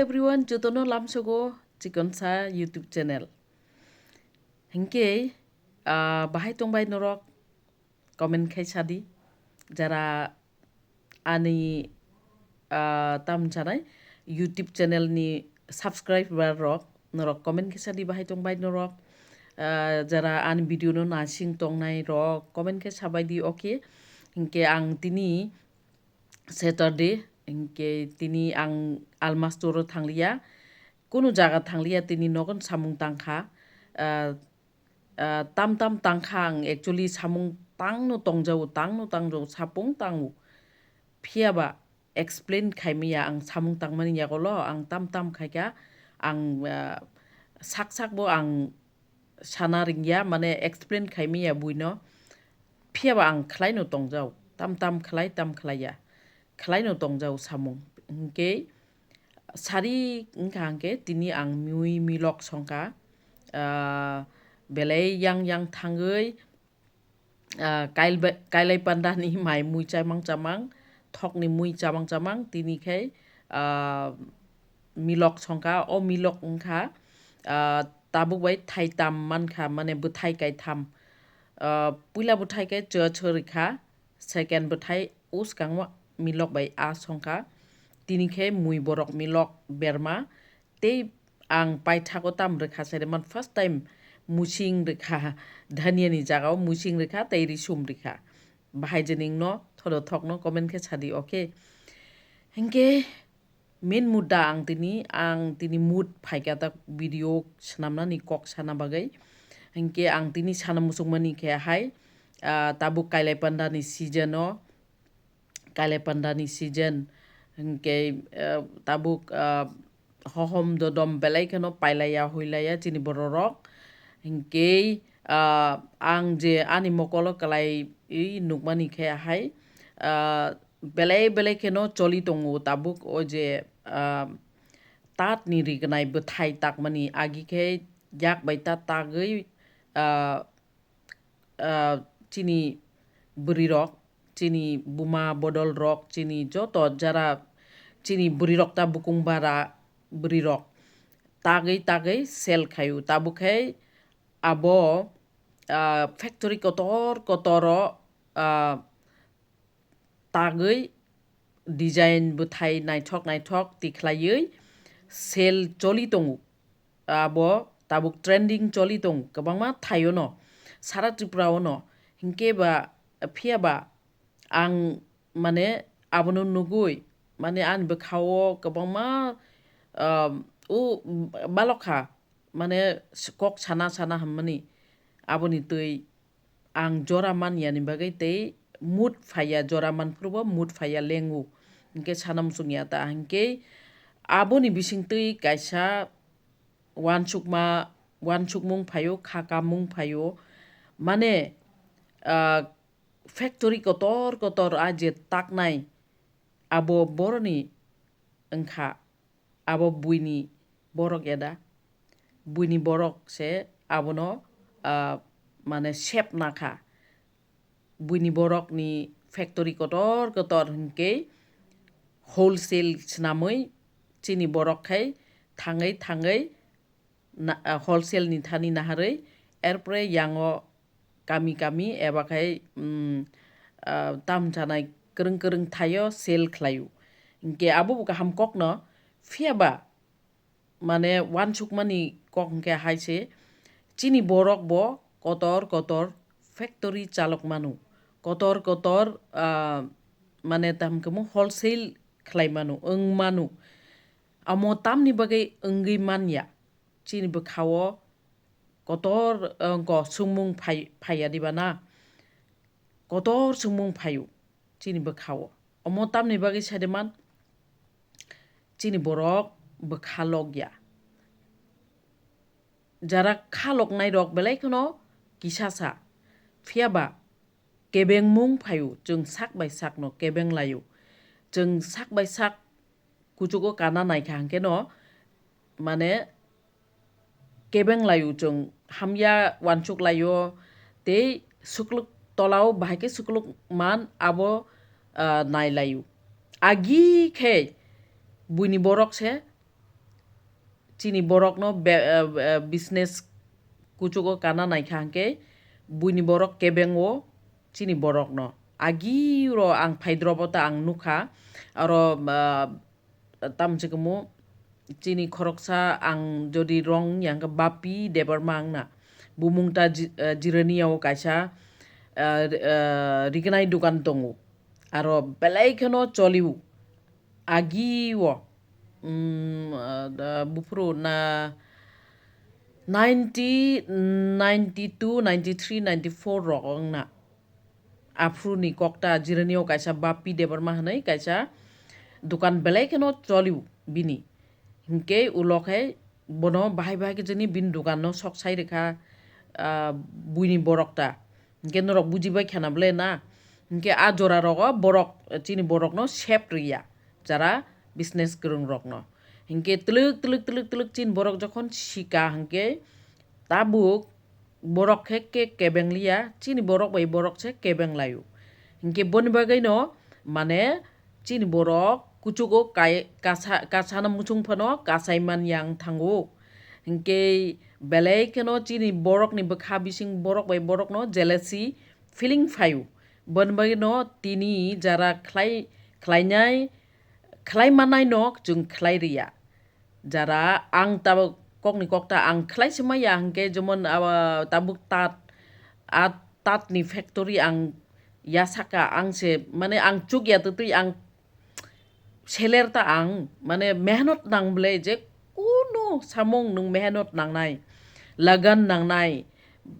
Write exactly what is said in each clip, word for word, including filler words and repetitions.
Everyone, jotono lamsogo Chikonsa YouTube channel. Hinkhe, ah, bahai tongbai norok comment khai sadi. Jara ani, ah, tam sanai YouTube channel ni subscriber rok, norok comment khai sadi bahai tongbai norok. Ah, jara ani video no nasing tongnai rok comment khai sabai di, okay. Hinkhe ang tini Saturday, hinkhe tini ang alma store o thangliya, kunu jaga thangliya, tini nogon samung tangkha. Ah, ah, tam tam tangkha ang, actually samung tangno tongjago, tangno tangjago, sapung tango. Phiyaba explain khaimaya ang samung tangmani yagolo, ang tam tam khaikha, ang, ah, sak sak bo ang sana ringya, mane explain khaimaya buino. Phiyaba ang khlaino tongjao, tam tam khlai, tam khlaiya, khlaino tongjao samung. Hinkhe sari wngkha hinkhe tini ang mui milok songkha, ah, belai yang yang thangwi, ah, kail-, kailai pandani mai mui chamang chamang, thokni mui chamang chamang, tini khai, ah, milok songkha, o milok wngkha, ah, tabuk bai thai tam mankha, mane bwthai kai tham. Ah, puila bwthai kai chwchwrwi kha, second bwthai uskango milok bai a songkha, tini khe mui borok milok berma, tei ang paithago tam rwkha saiman first time musing rwkha, dhaniani jagao musing rwkha tei risum rwkha. Bahai je ningno thodo thokno comment khe sadi, okay? Hinkhe main mudda ang tini, ang tini mood phaikha ta video swnamnani kok sana bagwi. Hinkhe ang tini sana muchungmani khe hai, ah, tabuk kailai pandani season o, kailai pandani season, hinkhe, ah, tabuk, ah, hohom dodom belai kheno pailaiya huilaiya chini bororok. Hinkhe, ah, ang je ani mokolo kwlaiwi nukmani khe hai, ah, belai belai kheno choli tongo tabuk o je, ah, tatni rignai bwthai takmani agi khe yak bai ta tagwi, ah, ah, chini bwrwirok, chini buma bodolrok, chini joto jara chini bwrwirok ta bukung bara bwrwirok tagwi tagwi sell khaio. Tabuk khe abo, ah, factory kotor kotoro, ah, tagwi design bwthai naithok naithok tikhlaiwi sell choli tongo. Abo tabuk trending choli tongo, kwbangma thaio no, sara Tripura o no. Hinkhe ba, phiya ba ang mane abono nugwi, mane ani bwkha o kwbangma, um, o balokha, mane kok sana sana hammani, aboni twi ang jora manyani bagwi tei mood phaiya, jora manphuru bo mood phaiya lengo. Hinkhe sana muchungya ta, hinkhe aboni bisingtwi kaisa uansukma, uansukmung phaio, kha kamung phaio. Mane, ah, factory kotor kotor a je taknai, abo boroni wngkha, abo buini borok ya da? Buini borok se abono, ah, mane sep nakha. Buini borokni factory kotor kotor hinkhe wholesale swnamwi chini borok khai thangwi thangwi na-, ah, wholesale ni thani naharwi, erpore yango kami kami eba khai, mm, ah, tam chanai kwrwng kwrwng thaio sell khlaio. Hinkhe abo bo kaham kokno, phiya ba mane uansukmani kok hinkhe hai se, chini borok bo kotor kotor factory chalok mano, kotor kotor, ah, mane tam khe mo wholesale khlai mano, wng mano. Amo tamni bagwi wngwi manya, chini bwkha o kotor, ah, ko sungmung phai-, phaiya diba na? Kotor sungmung phaio chini bwkha o. Omo tamni bagwi saideman chini borok bwkha lok ya. Jara kha loknai rok belai kheno kisa sa. Phiya ba kebengmung phaio, chwng sak bai sakno kebeng laio. Chwng sak bai sak kuchugo kana naikha hwnkhe no, mane, kebeng laio chwng, hamya uansuk laio, tei sukluk tolao bahai khe sukluk man abo, ah, nai laio. Agi khe buini borok se chini borokno be-, eh, eh, business kuchugo kana naikha hwnkhe buini borok kebengo chini borokno. Agiro ang phaidrobo ta ang nukha, aro, ah, tamchikmu chini khoroksa ang jodi wrong yang khe Bapi Debbarma wngna. Bumung ta ji-, eh, Jiraniao kaisa, eh, eh, rignai dukan tongo. Aro belai kheno choliu. Agio, mm, ah, da, buphuru na ninety, ninety two, ninety three, ninety four rok wngna. Aphuru ni kokta Jiraniao kaisa Bapi Debbarma hwnwi kaisa dukan belai kheno choliu bini. Hinkhe ulo khe bono bahai bahai khe chini bini dukan no sok sai rwkha, ah, buini borok ta. Hinkhe norok bujibai khana ble na. Hinkhe a jora rogo borok, chini borok no sep rwya. Jara business kwrwng rok no. Hinkhe twlwk, twlwk, twlwk, twlwk chini borok jokhon sika hinkhe tabuk borok khe ke kebeng liya, chini borok bai borok se kebeng laio. Hinkhe boni bagwi no mane chini borok kuchugo kai-, kasa-, kasana muchung phano kasai man yang thango. Hinkhe belai kheno chini borokni bwkha bising borok bai borokno jealousy feeling phaio. Boni bagwino tini jara khlai-, khlainai, khlai mannai no chwng khlai rwya. Jara ang tabuk kokni kokta ang khlai se maya hinkhe jemon, ah, tabuk tat, ah, tatni factory ang yasaka ang se, mane ang chukya twtwi ang seler ta ang, mane mehnot nang ble je kunu samung nwng mehnot nangnai, lagan nangnai,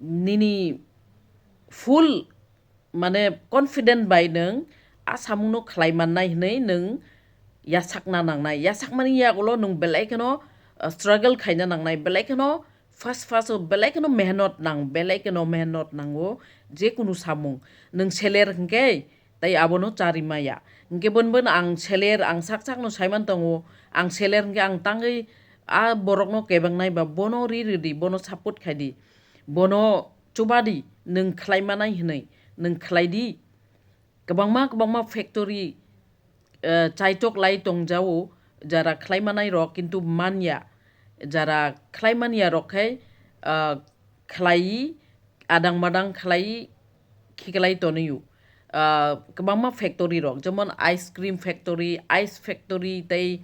nini full mane confident bai nwng a samungno khlai mannai hwnwi nwng yasakna nangnai. Yasakmani yagulo nwng belai kheno, uh, struggle khaina nangnai, belai kheno first first o belai kheno mehnot nang, belai kheno mehnot nango je kunu samung. Nwng seler hinkhe tei abono chari maya. Hinkhe bon bon ang seler, ang sak sakno saiman tongo, ang seler hinkhe ang tangwi a borokno kebengnai ba bono ri rwdi, bono support khaidi, bono chubadi, nwng khlai manai hwnwi, nwng khlaidi. Kwbangma, kwbangma factory, eh, chaitok lai tongjao, jara khlai manai rok kintu manya, jara khlai manya rok khai, ah, khlai, adang madang khlai khiklai tonio. Ah, kwbangma factory rok, jemon ice cream factory, ice factory tei,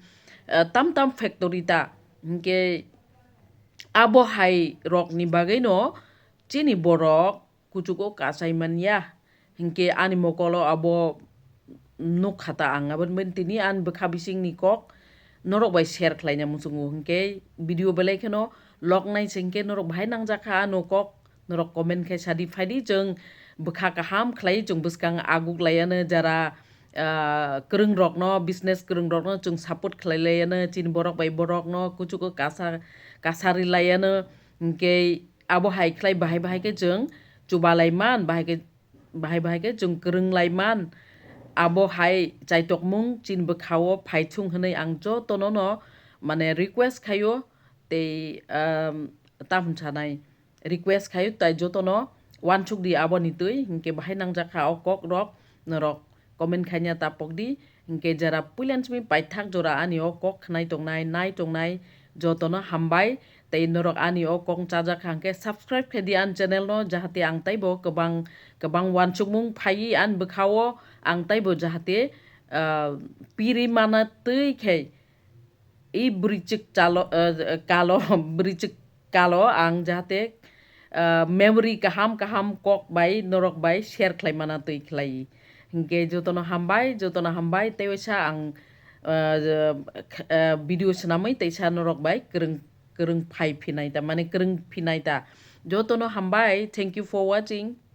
ah, tam tam factory ta. Hinkhe abo hai rokni bagwino chini borok kuchugo kasai manya. Hinkhe ani mokolo abo nukha ta ang, abo tini ani bwkha bisingni kok norok bai share khlaina muchungo. Hinkhe video belai kheno loknai se hinkhe norok bahai nangjakha ano kok, norok comment khe sadi phaidi, chwng bwkha kaham khlai, chwng bwskang aguk laiano jara, ah, kwrwng rokno, business kwrwng rokno chwng support khlai laiano, chini borok bai borokno kuchugo kasa, kasari laiano, hinkhe abo hai khlai bahai bahai khe chwng chubalai man, bahai khe, bahai bahai khe chwng kwrwng lai man. Abo hai chaitokmung chini bwkhao phaithung hwnwi ang jotono no mane request khaio tei, um, tam hwn sanai request khaio tai jotono uansuk di aboni twi hinkhe bahai nangjakha o kok rok norok comment khaina ta pokdi. Hinkhe jara puilan simi paithak jora ani o kok khnai tongnai, nai tongnai, jotono hambai. Tei norok ani o kok chajak kha hinkhe subscribe khaidi ani channel no, jahate ang taibo kwbang, kwbang uansukmung phaiwi ani bwkhao ang taibo jahate, ah, piri mana twi khe i bwrwichwk chalo, eh, kalo, bwrwichwk kalo ang jahate, eh, memory kaham kaham kok bai norok bai share khlai mana twi khlai. Hinkhe jotono hambai, jotono hambai, tei waisa ang, eh, eh, video swnamwi teisa norok bai kwrwng, kwrwng phai phinai ta, mane kwrwng phinai ta. Jotono hambai, thank you for watching.